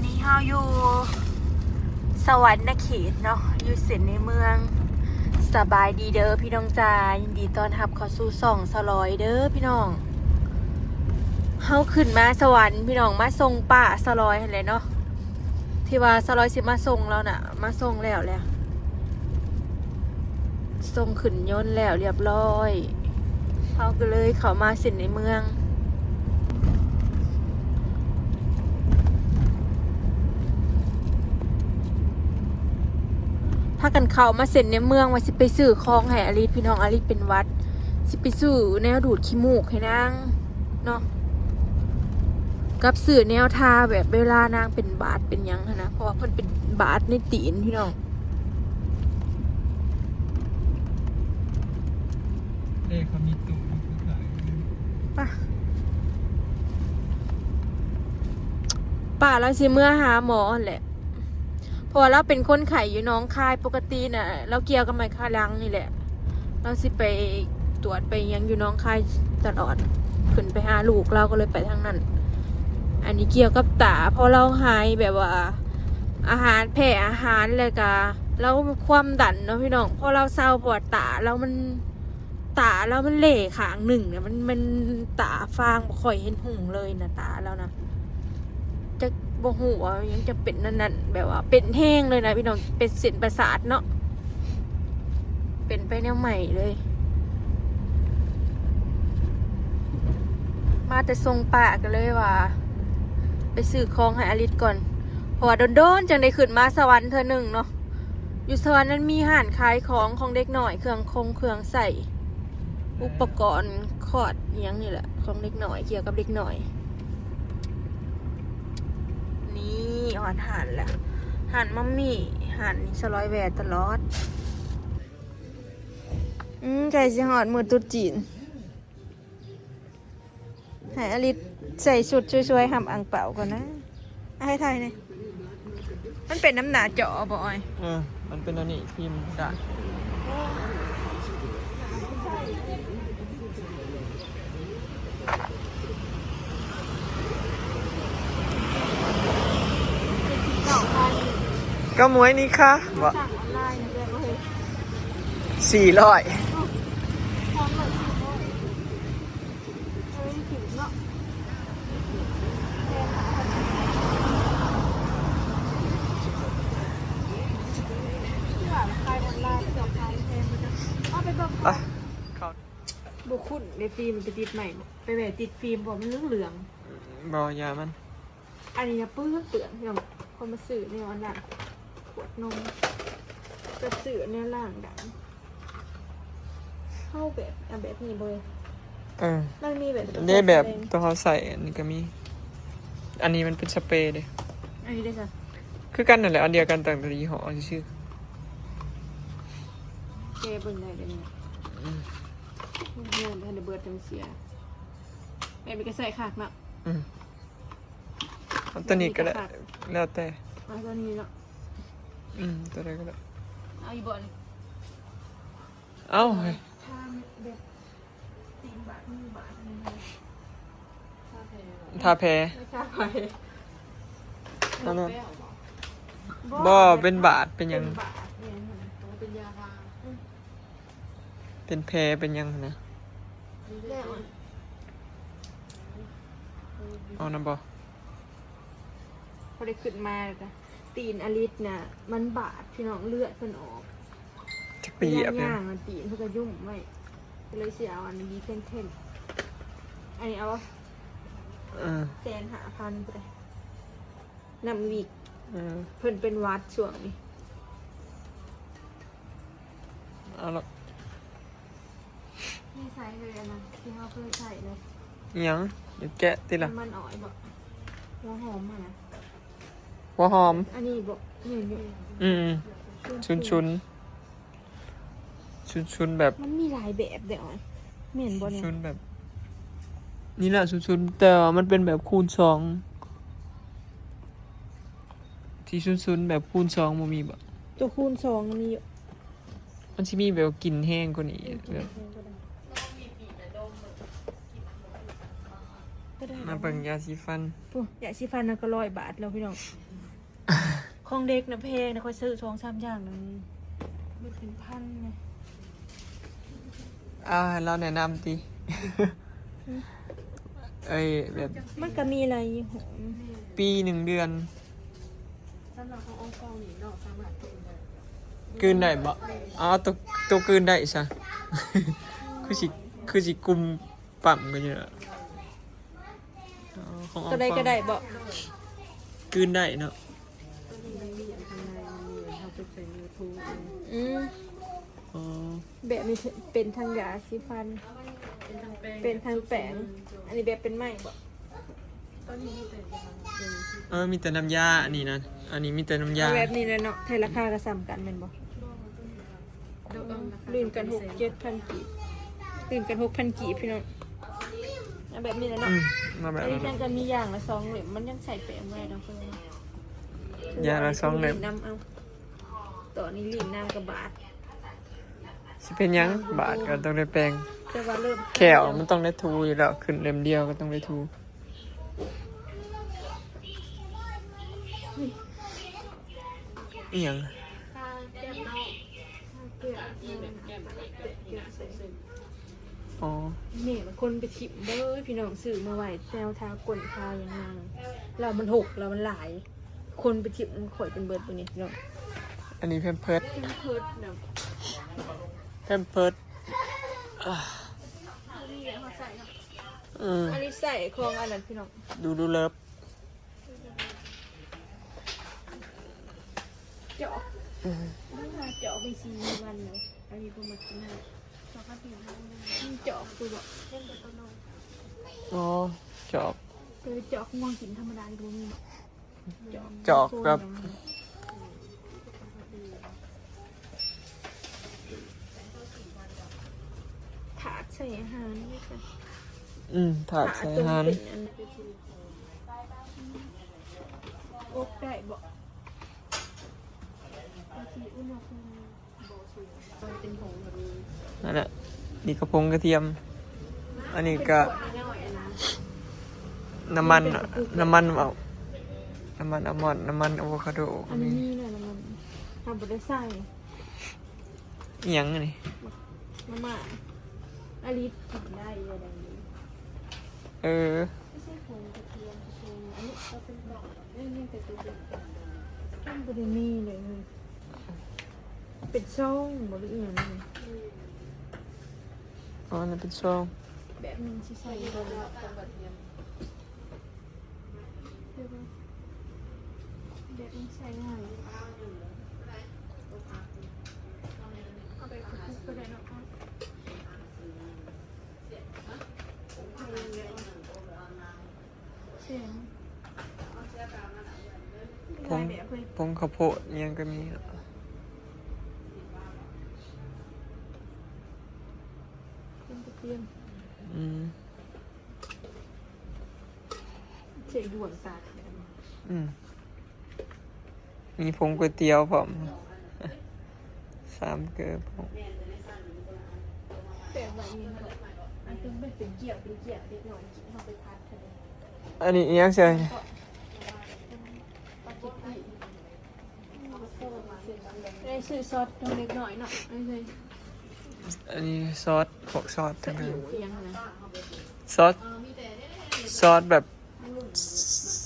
ນີ້ເຮົາຢູ່ສະຫວັນນະເຂດເນາະ ຢູ່ເສັ້ນໃນເມືອງ. ສະບາຍດີເດີພີ່ນ້ອງຈ້າ ຍິນດີຕ້ອນຮັບເຂົ້າສູ່ຊ່ອງສະຫຼອຍເດີພີ່ນ້ອງ. ເຮົາຂຶ້ນມາສະຫວັນພີ່ນ້ອງ ມາສົ່ງປ້າສະຫຼອຍຫັ້ນແຫຼະເນາະ ທີ່ວ່າສະຫຼອຍຊິມາສົ່ງລາວນະ ມາສົ່ງແລ້ວແຫຼະ. ສົ່ງຂຶ້ນຍົນແລ້ວລຽບລ້ອຍ ເຮົາກໍເລີຍເຂົ້າມາເສັ້ນໃນເມືອງ. ພາກັນເຂົ້າມາເສັ້ນໃນເມືອງວ່າຊິໄປຊື້ຂອງໃຫ້ອາລິດ ພີ່ນ້ອງ. ອາລິດເປັນຫວັດ ຊິໄປຊື້ແນວດູດຂີ້ມູກໃຫ້ນາງເນາະ ກັບຊື້ແນວທາແບບເວລານາງເປັນບາດເປັນຫຍັງຫັ້ນນະ ເພາະວ່າເພິ່ນເປັນບາດໃນຕີນ ພີ່ນ້ອງ. ເອີ ເຂົາມີຕູ້ຢູ່ຄືຂາຍ. ປ້າ ປ້າລາວຊິເມືອຫາໝໍຫັ້ນແຫຼະ ເພາະວ່າລາວເປັນຄົນໄຂ້ຢູ່ໜອງຄາຍ. ປົກກະຕິນະ ລາວກ່ຽວກັບໄມ້ຂາຫຼັງນີ້ແຫຼະ ລາວຊິໄປຕວດໄປຫຍັງຢູ່ໜອງຄາຍຕະຫຼອດ ຂຶ້ນໄປຫາລູກ ລາວກໍເລີຍໄປທາງນັ້ນ. ອັນນີ້ກ່ຽວກັບຕາ ເພາະລາວຫາຍແບບວ່າ ອາຫານ ແພ້ອາຫານ ແລ້ວກະລາວຄວາມດັນເນາະພີ່ນ້ອງ ພໍລາວເຊົາ ເພາະວ່າຕາລາວມັນ ຕາລາວມັນເຫຼຂ້າງໜຶ່ງນະ ມັນ ມັນຕາຟາງ ບໍ່ຄ່ອຍເຫັນຮຸ່ງເລີຍນະ ຕາລາວນະ. ຈັກບໍ່ຮູ້ວ່າຫຍັງຈະເປັນອັນນັ້ນ ແບບວ່າເປັນແຮງເລີຍນະພີ່ນ້ອງ ເປັນເສັ້ນປະສາດເນາະ ເປັນໄປແນວໃໝ່ເລີຍ. ມາແຕ່ສົ່ງປ້າ ກໍເລີຍວ່າໄປຊື້ຂອງໃຫ້ອາລິດກ່ອນ ເພາະວ່າດົນໆ ຈັ່ງໄດ້ຂຶ້ນມາສະຫວັນເທື່ອໜຶ່ງເນາະ. ຢູ່ສະຫວັນນັ້ນມີຮ້ານຂາຍຂອງ ຂອງເດັກນ້ອຍ ເຄື່ອງຄົງເຄື່ອງໃຊ້ ອຸປະກອນຄອດອີ່ຫຍັງນີ້ແຫຼະ ຂອງເດັກນ້ອຍ ກ່ຽວກັບເດັກນ້ອຍ. ນີ້ຮອດຮ້ານແລ້ວ ຮ້ານມັມມີ້ ຮ້ານນີ້ສະຫຼອຍແວ່ຕະຫຼອດ. ອືມ ໃກ້ຊິຮອດມື້ຕຸດຈີນ. ໃຫ້ອາລິດໃສ່ຊຸດສວຍໆ ຮັບອັ່ງເປົາກ່ອນນະ. ໃຫ້ຖ່າຍແດ່. ມັນເປັນນຳໜ້າຈໍບໍ່ອອຍ? ເອີ ມັນເປັນອັນນີ້ ພິມໄດ້ ກໍມວຍນີ້ຄ່ະ ບໍ່ ສັ່ງອອນລາຍນະ ເດືອນລະຫົກ ສີ່ຮ້ອຍ. ເອີ ຖືກເນາະ ແພງຂາດ ຄືວ່າຂາຍອອນລາຍ ເຂົາຂາຍແພງເນາະ ເອົາໄປເບິ່ງກ່ອນ. ບໍ່ຄຸ້ນເດ້ ຟິມໄປຕິດໃໝ່ ໄປແວ່ຕິດຟິມ ເພາະມັນເຫຼືອງໆ. ບໍ່ ຢ່າມັນ. ອັນນີ້ນະເປືອງເປືອງ ພີ່ນ້ອງ ເຂົາມາຊື້ແນວອັນນັ້ນ ຂວດນົມ ກັບຊື້ແນວລ້າງດັງ. ເຮົາແບບ ເອົາແບບນີ້ບໍ່? ເອີ ມັນມີແບບ ເດ້ ແບບຕົວເຮົາໃສ່ ອັນນີ້ກໍມີ. ອັນນີ້ມັນເປັນສະເປເດ້. ອັນນີ້ເດ້ຊະ? ຄືກັນນັ້ນແຫຼະ ອັນດຽວກັນ ຕ່າງແຕ່ຍີ່ຫໍ້ຊື່ໆ. ແກະເບິ່ງໄດ້ເດ້ນີ້. ອືມ ຍັງບໍ່ທັນໄດ້ເບິດ ຈັ່ງເສຍ. ແບບນີ້ກໍໃສ່ຄັກເນາະ. ອືມ. ເອົາຕົວນີ້ກໍໄດ້ ແລ້ວແຕ່. ເອົາຕົວນີ້ເນາະ. ອືມ ຕົວໃດກໍໄດ້. ເອົາອີ່ບໍ່ນີ້? ເອົາ ເອີ ເຮີ້ຍ ຖ້າແບບຕີນບາດມືບາດນີ້ນະ ທາແຜ ທາແຜ ທາແຜ ອັນນັ້ນ ບໍ່ ເປັນບາດ ເປັນຫຍັງ ເປັນບາດ ເປັນຫຍັງຫັ້ນນະ ເປັນຢາທາ. ເປັນແຜເປັນຫຍັງຫັ້ນນະ. ເອົານຳບໍ່? ພໍໄດ້ຂຶ້ນມາແລ້ວກະ ຕີນອາລິດນະ ມັນບາດພີ່ນ້ອງ ເລືອດເພິ່ນອອກ. ຈັກໄປຢຽບຫຍັງ ຍ່າງ ຕີນເພິ່ນກະຫຍຸ້ມໄວ້ ກໍເລີຍຊິເອົາອັນນີ້ແທນ. ອັນນີ້ເອົາ ເອີ ແສນຫ້າພັນພຸ້ນເດ້. ນ້ຳວິກ ເອີ ເພິ່ນເປັນຫວັດຊ່ວງນີ້. ເອົາລະ ນີ້ໃສ່ເລີຍ ອັນນັ້ນທີ່ເຮົາເຄີຍໃຊ້ເລີຍ. ອີ່ຫຍັງ? ຢ່າແກະຕິລະ. ນ້ຳມັນອ້ອຍບໍ? ຫົວຫອມຫັ້ນນະ. ຫົວຫອມ ອັນນີ້ບໍ? ນີ້ ນີ້ ອືມ ຊຸນໆ ຊຸນໆ ແບບ ມັນມີຫຼາຍແບບເດ້ອອຍ ແມ່ນບໍ່ນີ້? ຊຸນໆ ແບບ ນີ້ລະຊຸນໆ ແຕ່ວ່າມັນເປັນແບບຄູນສອງ. ທີ່ຊຸນໆ ແບບຄູນສອງບໍ່ມີບໍ? ຕົວຄູນສອງມີຢູ່. ມັນຊິມີແບບວ່າກິ່ນແຮງກວ່ານີ້ ເອີ ກິນແຮງກວ່ານີ້ ກໍໄດ້ ມາເບິ່ງຢາສີຟັນ. ໂອ້ ຢາສີຟັນນະກໍຮ້ອຍບາດແລ້ວພີ່ນ້ອງ. ຂອງເດັກນະແພງນະ ຂ້ອຍຊື້ສອງສາມຢ່າງນະ ເບິດເປັນພັນນະ. ອ່າ ໃຫ້ລາວແນະນຳຕິ. ເອີຍ ແບບ ມັນກະມີຫຼາຍຍີ່ຫໍ້. ປີໜຶ່ງເດືອນ. ສຳລັບຂອງອອງຟອງນີ້ເນາະ ສາມາດກືນໄດ້. ກືນໄດ້ບໍ່? ເອົາ ໂຕ ໂຕກືນໄດ້ຊະ. ຄືຊິ ຄືຊິກຸມປ້ຳກັນຢູ່ລະ. ອໍ ຂອງອອງຟອງ ໂຕໃດກະໄດ້ບໍ່? ກືນໄດ້ເນາະ. ອືມ ອໍ ແບບນີ້ເປັນທັງຢາສີຟັນ ເປັນທັງແປງ ເປັນທັງແປງ. ອັນນີ້ແບບເປັນໄມ້ບໍ່? ເອີ ມີແຕ່ນ້ຳຢາ ອັນນີ້ນະ ອັນນີ້ມີແຕ່ນ້ຳຢາ. ເອົາແບບນີ້ແຫຼະເນາະ ແທ້ລາຄາກະສ່ຳກັນແມ່ນບໍ່? ລື່ນກັນຫົກເຈັດພັນກີບ ລື່ນກັນຫົກພັນກີບພີ່ນ້ອງ. ເອົາແບບນີ້ແຫຼະເນາະ. ອືມ ມາແບບ ອັນນີ້ຍັງກະມີຢ່າງລະສອງເຫຼັ້ມ ມັນຍັງໃສ່ແປງບໍ່ໄດ້ດອກເພິ່ນ. ຢ່າງລະສອງເຫຼັ້ມ ຕອນນີ້ຫຼິ້ນນຳກະບາດ. ຊິເປັນຫຍັງ? ບາດກະຕ້ອງໄດ້ແປງ. ແຕ່ວ່າເລີ່ມ ແຂ້ວມັນຕ້ອງໄດ້ຖູຢູ່ແລ້ວ ຂຶ້ນເຫຼັ້ມດຽວກະຕ້ອງໄດ້ຖູ. ອີ່ຫຍັງ? ອໍ ແມ່ມັນຄົນໄປຖິ້ມເດີພີ່ນ້ອງ ຊື້ມາໄວ້ແນວທາກົ້ນທາຫຍັງນາງ ແລ້ວມັນຫົກ ແລ້ວມັນຫຼາຍ. ຄົນໄປຖິ້ມ ຂ້ອຍຈົນເບິດບາດນີ້ພີ່ນ້ອງ. ອັນນີ້ແພມເພີດ ແພມເພີດນະ ແພມເພີດ. ອາ ອັນນີ້ແຫຼະເຮົາໃສ່ເນາະ. ເອີ ອັນນີ້ໃສ່ຂອງອັນນັ້ນພີ່ນ້ອງ ດູດູເລີບ ຈອກ. ເອີ ເຮົາຫາຈອກໄປສີ່ວັນແລ້ວ. ອັນນີ້ບໍ່ມັກກິນນະ ຈອກກະຕິ ມັນຈອກຄືບໍ່? ອໍ ຈອກ ເອີ ຈອກງວງກິນທຳມະດານີ້ກະບໍ່ມີ. ຈອກແບບ ຖາດໃສ່ອາຫານນີ້ກະ ອືມ ຖາດໃສ່ອາຫານ. ອົບໄດ້ບໍ່? ນັ້ນແຫຼະ ນີ້ກະຜົງກະທຽມ ອັນນີ້ກະນ້ຳມັນ ນ້ຳມັນ ນ້ຳມັນອາມອນ ນ້ຳມັນອາໂວຄາໂດກະມີ. ອັນນີ້ນະ ນ້ຳມັນ ເຮົາບໍ່ໄດ້ໃສ່. ອີ່ຫຍັງອັນນີ້? ມາມ່າ ອາລິດກິນໄດ້ຢູ່ໃດ. ເອີ ບໍ່ໃສ່ຜົງກະທຽມ ອັນນີ້ກະເປັນ ມັນບໍ່ໄດ້ມີເລີຍ ເປັນຊອງບໍ່ ຫຼືອີ່ຫຍັງນີ້. ອໍ ອັນນັ້ນເປັນຊອງ ແບບໜຶ່ງຊິໃສ່ໄດ້ ແບບໜຶ່ງໃສ່ງ່າຍ ເອົາໄປຄຸກກະໄດ້ເນາະ. ຜົງ ຜົງເຂົ້າໂພດອີ່ຫຍັງກະມີ. ອືມ ໃສ່ບ່ວງຕາກແຂນ. ອືມ ມີຜົງກ໋ວຍຕຽວພ້ອມ ສາມເກີ ແບບວ່າອີ່ຫຍັງກະ ອັນເປັນ ເປັນກ້ຽວ ເປັນກ້ຽວ ເດັກນ້ອຍກິນ ເຮົາໄປຜັດເທົ່າໃດ. ອັນນີ້ອີ່ຫຍັງເຊື່ອ? ໄດ້ຊື້ຊອດເດັກນ້ອຍເນາະ. ອັນນີ້ຊອດ ພວກຊອດ ຊອດ ຊອດແບບ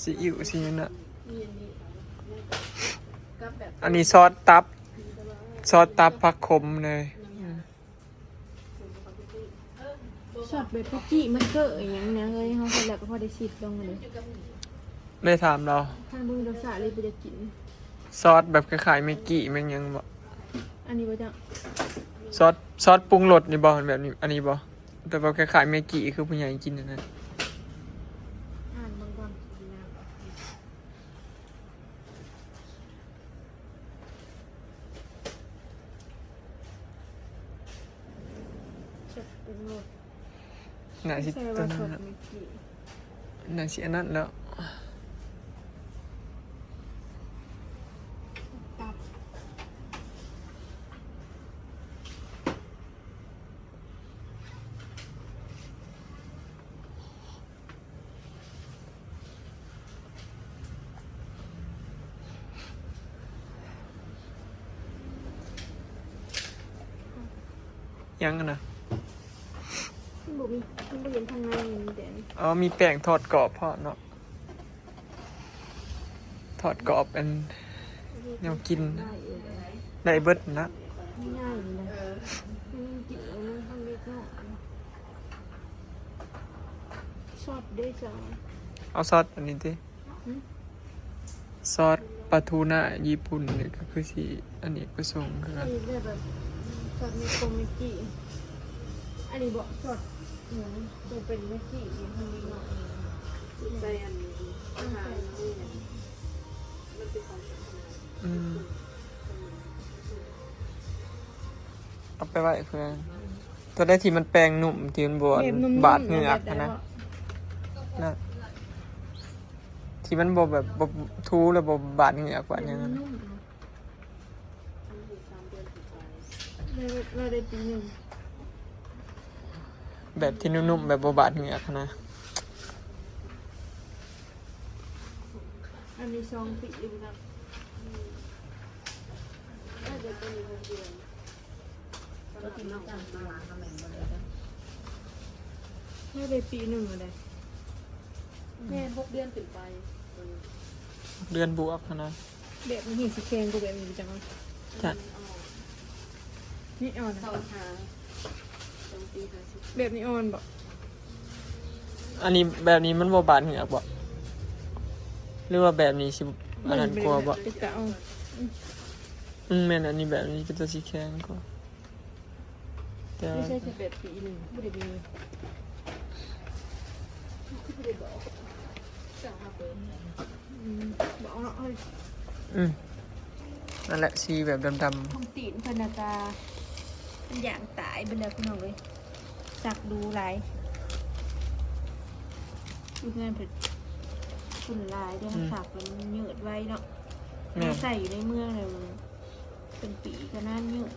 ຊີອິ້ວ ຊີຫຍັງນະ. ອັນນີ້ຊອດຕັບ ຊອດຕັບຜັກຂົມເລີຍ. ຊອດແບບປາກີ້ມາເກີອີ່ຫຍັງນະເຮີຍ ເຮົາເຮັດແລ້ວກະພໍໄດ້ຊິດລົງເລີຍ. ໄດ້ຖາມລາວ ຄັນບໍ່ມີລົດຊາດເລີຍບໍ່ຢາກກິນ. ຊອດແບບຄ້າຍໆແມັກກີ້ແມັກຫຍັງບໍ່? ອັນນີ້ບໍ່ຈັກ. ຊອດ ຊອດປຸງລົດນີ້ບໍ່? ແບບນີ້ ອັນນີ້ບໍ່? ແຕ່ວ່າຄ້າຍໆແມັກກີ້ຄືຜູ້ໃຫຍ່ກິນຫັ້ນນະ. ອ່ານເບິ່ງກ່ອນ. ຊອດປຸງລົດ ໜ້າຊິ ໃສ່ວ່າຊອດແມັກກີ້ ໜ້າຊິອັນນັ້ນແລ້ວ. ຕັບ. ເ ຫຍັງຫັ້ນນະ? ມັນບໍ່ມີ ມັນບໍ່ເຫັນທາງໃນ ມີແຕ່ອັນນີ້. ອໍ ມີແປ້ງທອດກອບພ້ອມເນາະ. ທອດກອບ ອັນແນວກິນ ໄດ້ເອີ ໄດ້ເບິດນະ. ງ່າຍໆ ນີ້ນະ ມັນກິນເອົາເລີຍ ທຳເລັດເນາະ. ຊອດເດ້ເຈົ້າ? ເອົາຊອດອັນນີ້ຕິ? ຫຶ? ຊອດປາທູນາຍີ່ປຸ່ນນີ້ກໍຄືຊິອະເນກປະສົງຄືກັນ. ອັນນີ້ແບບ ແບບຊອດແມັກກົງແມັກກີ້. ອັນນີ້ບໍ່ ຊອດຫຍັງ ຕົວເປັນແມັກກີ້ ທຳເລັດເນາະ. ໃສ່ອັນ ອາຫານ ມັນເປັນຂອງ ອືມ ເອົາໄປໄວ້ເພື່ອ ຕົວໃດທີ່ມັນແປ້ງນຸ້ມ ທີ່ມັນບໍ່ ແບບນຸ້ມໆ ບາດເຫງືອກຫັ້ນນະ ນະ ທີ່ມັນບໍ່ແບບ ບໍ່ ຖືແລ້ວບໍ່ບາດເຫງືອກບາດຫຍັງຫັ້ນນະ. ແບບ ແບບ ແບບໄດ້ປີໜຶ່ງ ແບບທີ່ນຸ້ມໆ ແບບບໍ່ບາດເຫງືອກຫັ້ນນະ. ອັນນີ້ສອງປີຢູ່ນະ. ໜ້າຈະເປັນຫົກເດືອນ ເຮົາໄດ້ປີໜຶ່ງແລ້ວເດ້. ແມ່ນ ຫົກເດືອນຂຶ້ນໄປ ເດືອນບວກຫັ້ນນະ. ແບບນີ້ຊິແຂງກວ່າແບບນີ້ຈັງ. ຈ້ະ ນີ້ອ່ອນນະ ແບບນີ້ອ່ອນບໍ່? ອັນນີ້ ແບບນີ້ມັນບໍ່ບາດເຫງືອກບໍ່? ຫຼືວ່າແບບນີ້ຊິອັນນັ້ນກວ່າບໍ່? ເປັນຕາອ່ອນ. ອືມ ອືມ ແມ່ນ ອັນນີ້ແບບນີ້ເປັນຕາຊິແຂງກວ່າ ແຕ່ວ່າ ໃຊ້ແບບປີໜຶ່ງ ບໍ່ໄດ້ມີ ຄືບໍ່ໄດ້ບອກ ສັ່ງມາເປີດ. ອືມ ບໍ່ເອົາເນາະເອີຍ. ອືມ ນັ້ນແຫຼະ ສີແບບດຳໆ. ຂອງຕີນເພິ່ນນະກະ ມັນຢ່າງຕາຍເບິດແລ້ວ ພີ່ນ້ອງເອີຍ. ຊັກດູຫຼາຍ ຢູ່ເຮືອນເພິ່ນຝຸ່ນຫຼາຍເດ້. ອືມ ມັນຊັກແລ້ວມັນເຍືດໄວເນາະ. ແມ່ນ ມາໃສ່ຢູ່ໃນເມືອງແລ້ວ ເປັນປີກະນານເຍອະ.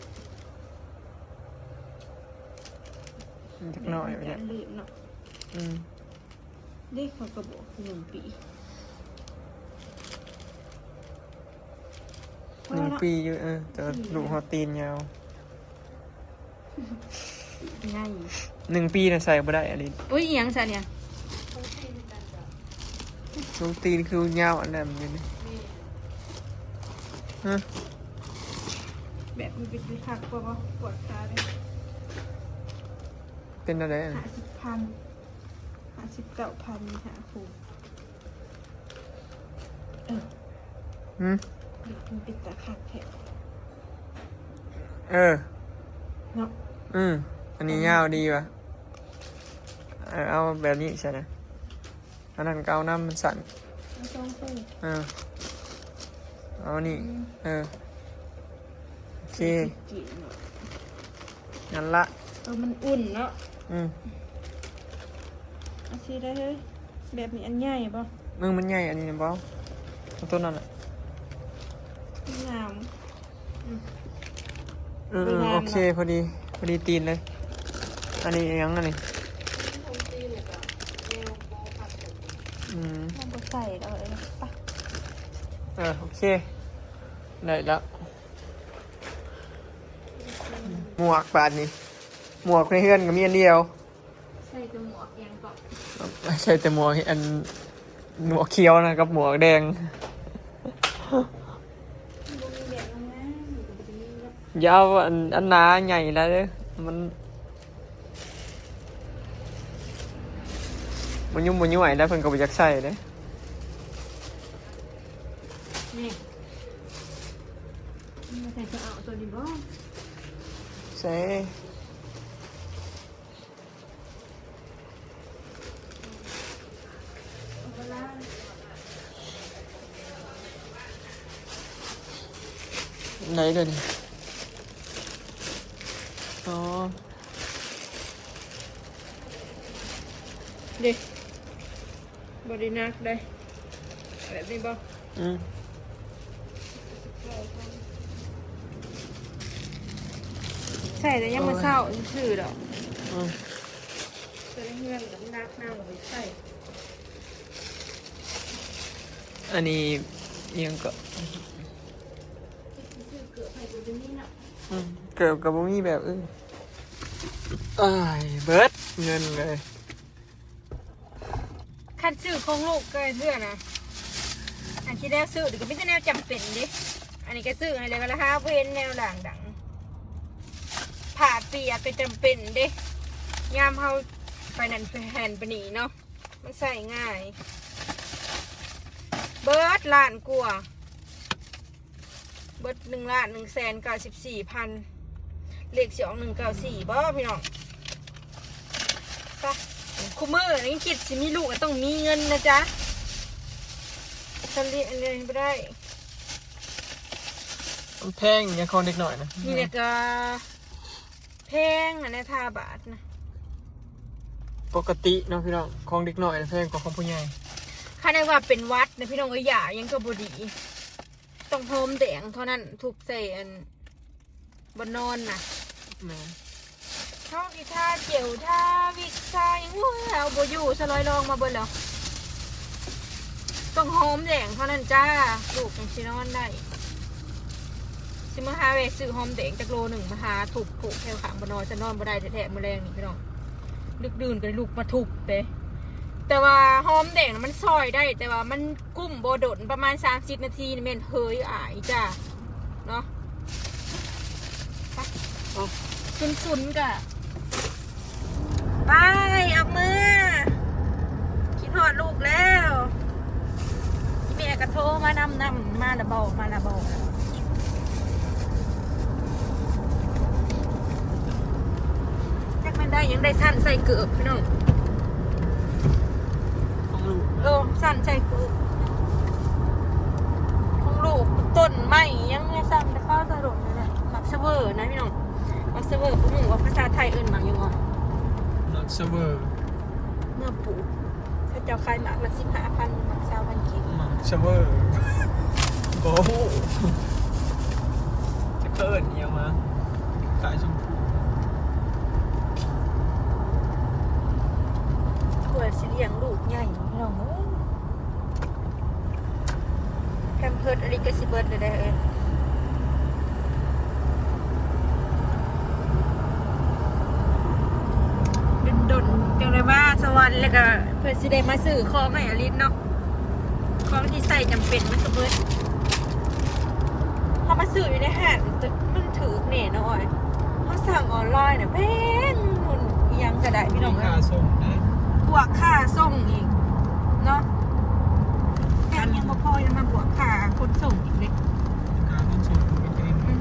ມັນຈັກໜ້ອຍ ມັນຈະ ແບບນີ້ ລື່ນເນາະ. ອືມ ເດ້ ເຂົາກໍບອກໜຶ່ງປີ ໜຶ່ງປີຢູ່. ເອີ ແຕ່ວ່າ ອືມ ລູກເຮົາຕີນຍາວ ໃຫຍ່ ໜຶ່ງປີນະໃສ່ບໍ່ໄດ້ອີ່ຫຼີ. ອຸ້ຍ ອີ່ຫຍັງຊັ້ນນີ້? ລູກຕີນຄືຍາວອັນນັ້ນຢູ່ນີ້. ຮະ ແບບນີ້ເປັນຄືຄັກກວ່າບໍ່? ປວດຂາເດ້. ເປັນແນວໃດ? ຫ້າສິບພັນ ຫ້າສິບເກົ້າພັນ ຫ້າຄູ່. ເອີ ຫຶ? ມັນເປັນຕາຄັກແທ້. ເອີ ເນາະ. ອືມ ອັນນີ້ຍາວດີວ່າ. ເອີ ເອົາແບບນີ້ຊະນະ. ອັນນັ້ນກໍເອົານຳ ມັນສັ້ນ. ເອົາສອງໂຕ. ເອີ ເອົານີ້. ອືມ ເອີ ໂອເຄ ກິນເນາະ. ນັ້ນລະ ເອີ ມັນອຸ່ນເນາະ. ອືມ ເອົາສີໃດເຮີ້ຍ? ແບບນີ້ອັນໃຫຍ່ບໍ່? ເອີ ມັນໃຫຍ່ ອັນນີ້ນະບໍ່? ເອົາໂຕນັ້ນລະ ງາມ. ອືມ ເອີ ເອີ ໂອເຄ ພໍດີ ພໍດີຕີນເລີຍ. ອັນນີ້ອີ່ຫຍັງອັນນີ້? ຂອງຕີນແລ້ວກໍແນວບໍ່ພັດກັນ. ອືມ ມັນບໍ່ໃສ່ແລ້ວ. ເອີ ໄປ ເອີ ໂອເຄ ໄດ້ແລ້ວ. ໝວກບາດນີ້ ໝວກໃນເຮືອນກໍມີອັນດຽວ. ໃສ່ແຕ່ໝວກຫຍັງເກາະ? ໃສ່ແຕ່ໝວກ ອັນ ໝວກຂຽວນະ ກັບໝວກແດງ. ມັນບໍ່ມີແບບງາມໆ ມັນກໍບໍ່ໄດ້ມີເນາະ. ຢ່າເອົາອັນ ອັນໜາໃຫຍ່ຫຼາຍເດີ້ ມັນບໍ່ຫຍຸ້ມບໍ່ຍ້ວຍແລ້ວ ເພິ່ນກໍບໍ່ຢາກໃສ່ເດ້. ນີ້ ໃສ່ ເຈົ້າເອົາໂຕນີ້ບໍ່? ໃສ່ ໄດ້ເດ້ນີ້. ອໍ ເດ້ ບໍ່ໄດ້ໜັກເດ້ ແບບນີ້ບໍ່? ອືມ ໃສ່ແຕ່ຍາມມື້ເຊົ້າຊື່ໆດອກ. ອືມ ໃສ່ໃນເຮືອນກໍໜັກ ນາງກໍບໍ່ໃສ່. ອັນນີ້ອີ່ຫຍັງເກາະ? ຊື້ເກີບໃຫ້ກໍບໍ່ໄດ້ມີເນາະ. ອືມ ເກີບກໍບໍ່ມີແບບອື່ນ. ອ້າຍ ເບິດເງິນເລີຍ. ຄັນຊື້ຂອງລູກກໍເທື່ອນະ ອັນທີ່ແລ້ວຊື້ນີ້ກໍມີແຕ່ແນວຈຳເປັນເດ້. ອັນນີ້ກໍຊື້ໃຫ້ແລ້ວ ກໍລະຫາບໍ່ເຫັນແນວລ້າງດັງ. ຜ້າເປີຍກກໍຈຳເປັນເດ້ ຍາມເຮົາໄປນັ້ນໄປຫັ້ນໄປນີ້ເນາະ ມັນໃຊ້ງ່າຍ. ເບິດລ້ານກວ່າ. ເບິດໜຶ່ງລ້ານໜຶ່ງແສນເກົ້າສິບສີ່ພັນ ເລກຊິອອກໜຶ່ງເກົ້າສີ່ບໍ່ພີ່ນ້ອງ? ຊະ ຄູ່ມື້ນີ້ຄິດຊິມີລູກກໍຕ້ອງມີເງິນນະຈ໊ະ ສະລິອັນນີ້ບໍ່ໄດ້. ມັນແພງຫຍັງຂອງເດັກນ້ອຍນະ ນີ້ແຫຼະກໍແພງຫັ້ນແຫຼະ ຖ້າບາດນະ ປົກກະຕິເນາະພີ່ນ້ອງ ຂອງເດັກນ້ອຍນະແພງກວ່າຂອງຜູ້ໃຫຍ່. ຄັນໄດ້ວ່າເປັນຫວັດນະພີ່ນ້ອງເອີຍ ຢາຫຍັງກໍບໍ່ດີ. ຕ້ອງຫອມແດງເທົ່ານັ້ນ ທຸບໃສ່ອັນບ່ອນນອນນະ. ແມ່ນ ເຮົາຊິທາເຈວທາວິກທາຫຍັງ ໂອ້ຍ ເອົາບໍ່ຢູ່ ສະລອຍລອງມາເບິດແລ້ວ. ຕ້ອງຫອມແດງເທົ່ານັ້ນຈ້າ ລູກຈັ່ງຊິນອນໄດ້. ຊິມາຫາແວ່ຊື້ຫອມແດງຈັກໂລໜຶ່ງ ມາຫາທຸບຜູກແຖວຂ້າງບ່ອນນອນ ຊັ້ນນອນບໍ່ໄດ້ແທ້ໆ ມື້ແລງນີ້ພີ່ນ້ອງ. ດຶກດື່ນກໍໄດ້ລຸກມາທຸບເດ້ ແຕ່ວ່າຫອມແດງນະມັນຊອຍໄດ້ ແຕ່ວ່າມັນກຸ້ມບໍ່ດົນ ປະມານສາມສິບນາທີນີ້ແມ່ນເຫີຍອາຍຈ້າເນາະ. ໄປ ເອົາ ຊຸນໆ ກະໄປ ອອກເມືອ ຄິດຮອດລູກແລ້ວ. ແມ່ກໍໂທມານຳ ນຳ ມາລະບໍ່ ມາລະບໍ່. ຈັກແມ່ນໄດ້ຫຍັງ ໄດ້ຊັ້ນໃສ່ເກີບພີ່ນ້ອງ ຂອງລູກ. ເອີ ຊັ້ນໃສ່ເກີບຂອງລູກ. ຕົ້ນໄມ້ຫຍັງ ຊັ້ນແຕ່ເຂົາຕະຫຼົກນັ້ນແຫຼະ. ໝາກສະເວີນະພີ່ນ້ອງ ໝາກສະເວີ ບໍ່ຮູ້ວ່າພາສາໄທເອີ້ນໝາກຫຍັງເນາະ. ໝາກສະເວີ ເມື່ອປູກ ເຂົາເຈົ້າຂາຍໝາກລະສິບຫ້າພັນ ໝາກຊາວພັນກີບ. ໝາກຊະເວີ ບໍ່ຮູ້ຈັກເອີ້ນອີ່ຫຍັງມາ ຂາຍຊົມພູ. ກວ່າຊິລ້ຽງລູກໃຫຍ່ພີ່ນ້ອງເອີຍ. ແພມເພີດອັນນີ້ກໍຊິເບິດແລ້ວເດ້. ດົນໆ ຈັ່ງໄດ້ມາສະຫວັນ ແລ້ວກໍເພື່ອຊິໄດ້ມາຊື້ຂອງໃຫ້ອາລິດເນາະ. ຂອງທີ່ໃຊ້ຈຳເປັນມັນກໍເບິດ. ເຮົາມາຊື້ຢູ່ໃນຮ້ານ ມັນຖືກແນ່ເນາະອ້ອຍ. ເຮົາສັ່ງອອນລາຍນະແພງ ໜູນອີ່ຫຍັງກໍໄດ້ພີ່ນ້ອງເອີຍ. ມີຄ່າສົ່ງເດ້ ບວກຄ່າສົ່ງອີກເນາະ. ແພງຍັງບໍ່ພໍ ຍັງມາບວກຄ່າຂົນສົ່ງອີກເດ້. ຄ່າຂົນສົ່ງກໍແພງ. ອືມ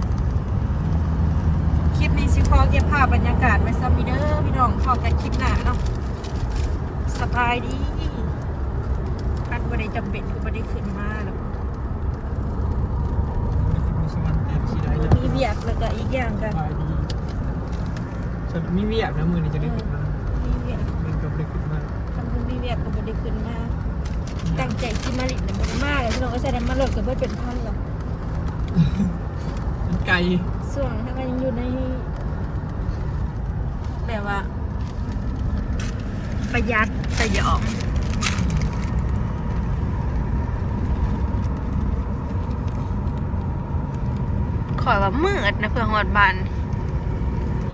ຄລິບນີ້ຊິຂໍເກັບພາບບັນຍາກາດໄວ້ສ່ຳນີ້ເດີພີ່ນ້ອງ. ພໍ້ກັນຄລິບໜ້າເນາະ. ສະບາຍດີ. ຄັນບໍ່ໄດ້ຈຳເປັນກໍບໍ່ໄດ້ຂຶ້ນມາດອກ. ບໍ່ໄດ້ຂຶ້ນມາສະຫວັນແຕ່ຊິໄດ້ ມີວຽກ ແລ້ວກໍອີກຢ່າງກໍ ສະບາຍດີ. ຄັນມີວຽກນະ ມື້ນີ້ຈະໄດ້ຂຶ້ນມາ. ມີວຽກ ມັນກໍບໍ່ໄດ້ຂຶ້ນມາ. ຄັນບໍ່ມີວຽກກໍບໍ່ໄດ້ຂຶ້ນມາ. ອືມ ຕັ້ງໃຈຊິມາຫຼິ້ນນະ ບໍ່ໄດ້ມາແລ້ວ ພີ່ນ້ອງເອີຍ. ໃສ່ນ້ຳມັນລົດກໍເບິດເປັນພັນແລ້ວ. ມັນໄກ. ຊ່ວງເຮົາກໍຍັງຢູ່ໃນ ແບບວ່າປະຢັດສະຫຍອງ. ຂ້ອຍວ່າມືດນະ ເພື່ອຮອດບ້ານ.